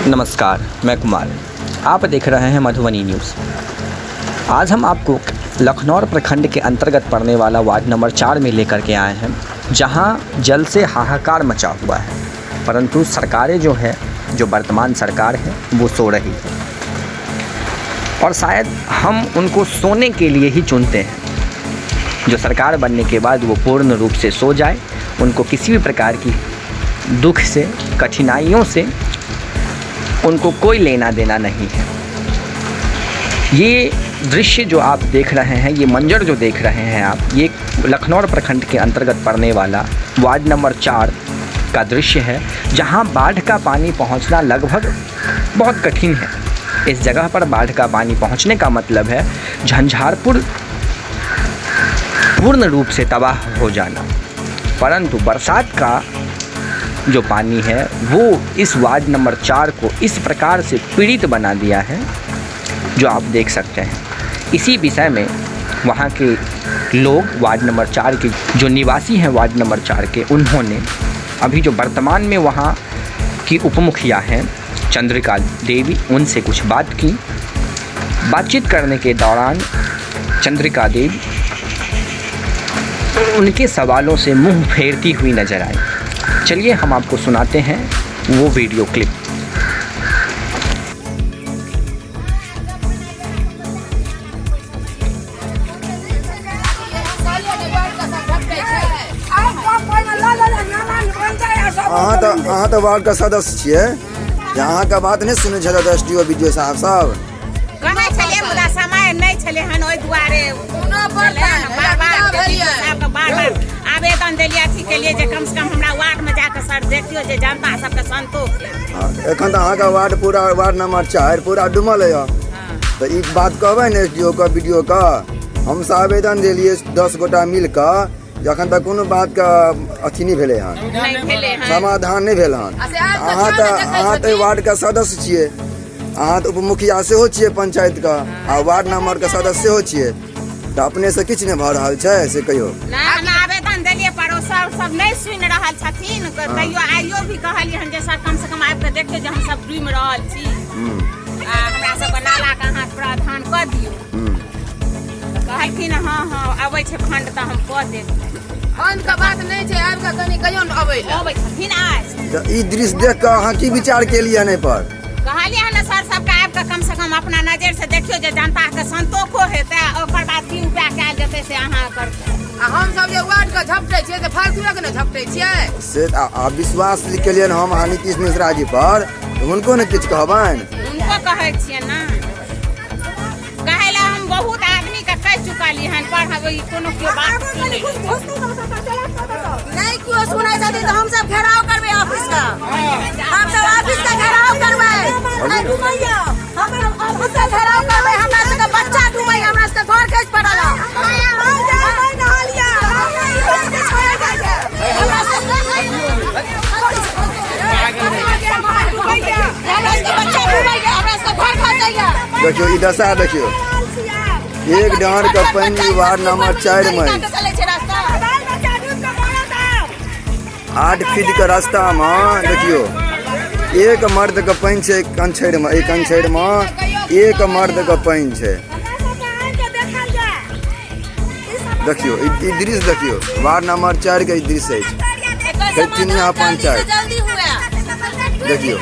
नमस्कार, मैं कुमार, आप देख रहे हैं मधुबनी न्यूज़। आज हम आपको लखनौर प्रखंड के अंतर्गत पड़ने वाला वार्ड नंबर 4 में लेकर के आए हैं, जहां जल से हाहाकार मचा हुआ है, परंतु सरकारें जो है, जो वर्तमान सरकार है, वो सो रही है और शायद हम उनको सोने के लिए ही चुनते हैं। जो सरकार बनने के बाद वो पूर्ण रूप से सो जाए, उनको किसी भी प्रकार की दुख से, कठिनाइयों से उनको कोई लेना देना नहीं है। ये दृश्य जो आप देख रहे हैं, ये मंजर जो देख रहे हैं आप, ये लखनौर प्रखंड के अंतर्गत पड़ने वाला वार्ड नंबर 4 का दृश्य है, जहां बाढ़ का पानी पहुंचना लगभग बहुत कठिन है। इस जगह पर बाढ़ का पानी पहुंचने का मतलब है झंझारपुर पूर्ण रूप से तबाह हो जाना, परंतु बरसात का जो पानी है वो इस वार्ड नंबर 4 को इस प्रकार से पीड़ित बना दिया है जो आप देख सकते हैं। इसी विषय में वहाँ के लोग, वार्ड नंबर 4 के जो निवासी हैं वार्ड नंबर 4 के, उन्होंने अभी जो वर्तमान में वहाँ की उपमुखिया हैं चंद्रिका देवी, उनसे कुछ बात की। बातचीत करने के दौरान चंद्रिका देवी उनके सवालों से मुंह फेरती हुई नजर आई। चलिए हम आपको सुनाते हैं वो वीडियो क्लिप। अहाँ तऽ वार्ड के सदस्य छियै, जे अहाँके बात नहि सुनै छथि S D O B D O साहब सब। कहै छलियै मुदा समय नहि छलै हन, ओहि दुआरे बार बार आवेदन देलियै, अथी केलियै जे कम से कम हमरा वार्ड में जाके सर देखियौ जे जनता सबके संतोष। एखन तऽ अहाँके वार्ड पूरा वार्ड नंबर 4 पूरा डूबल यऽ, तऽ ई बात कहबै ने एस डी ओ के बी डी ओ के? हमसब आवेदन देलियै 10 गोटा मिल कऽ, जखन तक कोनो बात के अथी नहि भेलै हन, समाधान नहि भेल हन। अहाँ तऽ वार्ड के सदस्य छियै, अहाँ तऽ उपमुखिया सेहो छियै पंचायत के, आ वार्ड नंबर के सदस्य सेहो छियै, तऽ अपने से किछु नहि भऽ रहल छै से कहियौ। हम आवेदन देलियै पर ओ सर सब नहि सुनि रहल छथिन, तैयो आइयो भी कहलियै हन जे सर कम से कम आबि कऽ देखियौ जे हम सब डूबि रहल छी, आ हमरा सबके नाला के अहाँ प्रावधान कऽ दियौ। कहलखिन हँ हँ अबै छै फंड तऽ हम कऽ देब। फंड के बात नहि छै, आबि कऽ कनि कहियौ ने अबै लए। अबै छथिन आइ। तऽ ई दृश्य देख कऽ अहाँ की विचार केलियै हन एहिपर? कहलियै हन सर सबके आबि कऽ कम से कम अपना नजर से देखियौ जे जनता के संतोषो हेतै, ओकर बाद की उपाय कयल जेतै से अहाँ ओकर। आ हम सब जे वार्ड के झपटै छियै तऽ फालतूए के ने झपटै छियै। से आ विश्वास केलियनि हम अहाँ नीतीश मिश्रा जी पर, हुनको ने किछु कहबनि? हुनको कहै छियै ने, कहै लए हम बहुत आदमी के कहि चुकलियै हन, पर हम ई कोनो केओ बात सुनै नहि, केओ सुनै छथिन तऽ हमसब घेराव करबै ऑफिस का, हमसब ऑफिस का घेराव करबै। ऑफिस का घेराव करबै, हमरा सबके बच्चा डूबै, हमरा सबके घर खसि पड़ल। देखियौ ई दशा देखियौ, एक डाँड़ के पानि वार्ड नंबर 4 में 8 फीट के रास्ता में देखियौ एक मर्द के पानि छै कंछड़ में, एक कंछड़ में एक मर्द के पानि छै। देखियौ ई दृश्य देखियौ, वार्ड नंबर 4 के ई दृश्य अछि, चिनिया पंचायत। देखियौ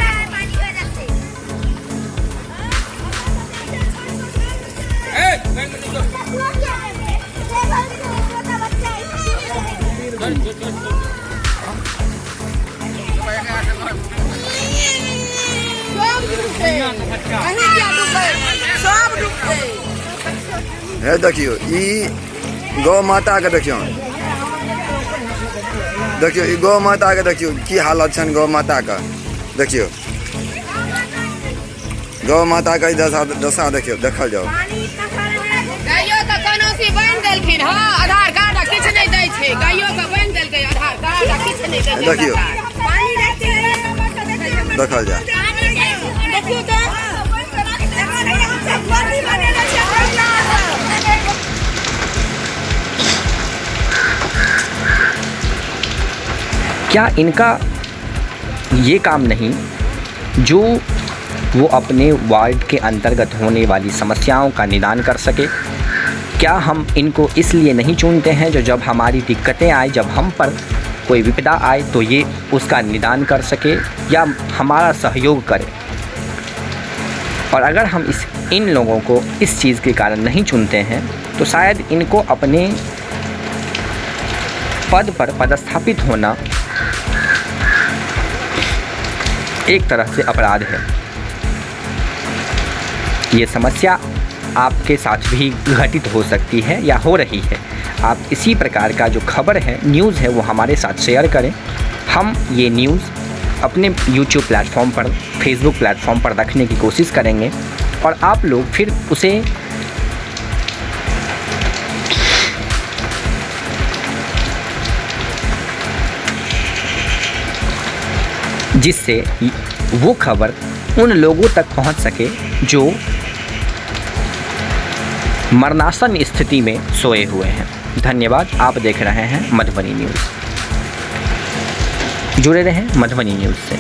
हे देखियौ ई गौ माता के देखियौ, देखियौ ई गौ माता के देखियौ की हालत छनि गौ माता के। देखियौ गौ माता के दशा दशा देखियौ, देखल जाओ। गाइयो के कोनो सी बनि देलखिन हँ, आधार कार्ड आ किछु नहि दै छै, गाइयो के बनि देलकै आधार कार्ड आ किछु नहि दै छै। देखियौ देखल जाए। क्या इनका ये काम नहीं जो वो अपने वार्ड के अंतर्गत होने वाली समस्याओं का निदान कर सके? क्या हम इनको इसलिए नहीं चुनते हैं जो जब हमारी दिक्कतें आए, जब हम पर कोई विपदा आए तो ये उसका निदान कर सके या हमारा सहयोग करे? और अगर हम इस इन लोगों को इस चीज़ के कारण नहीं चुनते हैं तो शायद इनको अपने पद पर पदस्थापित होना एक तरह से अपराध है। ये समस्या आपके साथ भी घटित हो सकती है या हो रही है। आप इसी प्रकार का जो खबर है, न्यूज़ है, वो हमारे साथ शेयर करें। हम ये न्यूज़ अपने यूट्यूब प्लेटफॉर्म पर, फेसबुक प्लेटफॉर्म पर रखने की कोशिश करेंगे और आप लोग फिर उसे जिससे वो खबर उन लोगों तक पहुंच सके जो मरणासन स्थिति में सोए हुए हैं। धन्यवाद। आप देख रहे हैं मधुबनी न्यूज़। जुड़े रहें मधुबनी न्यूज़ से।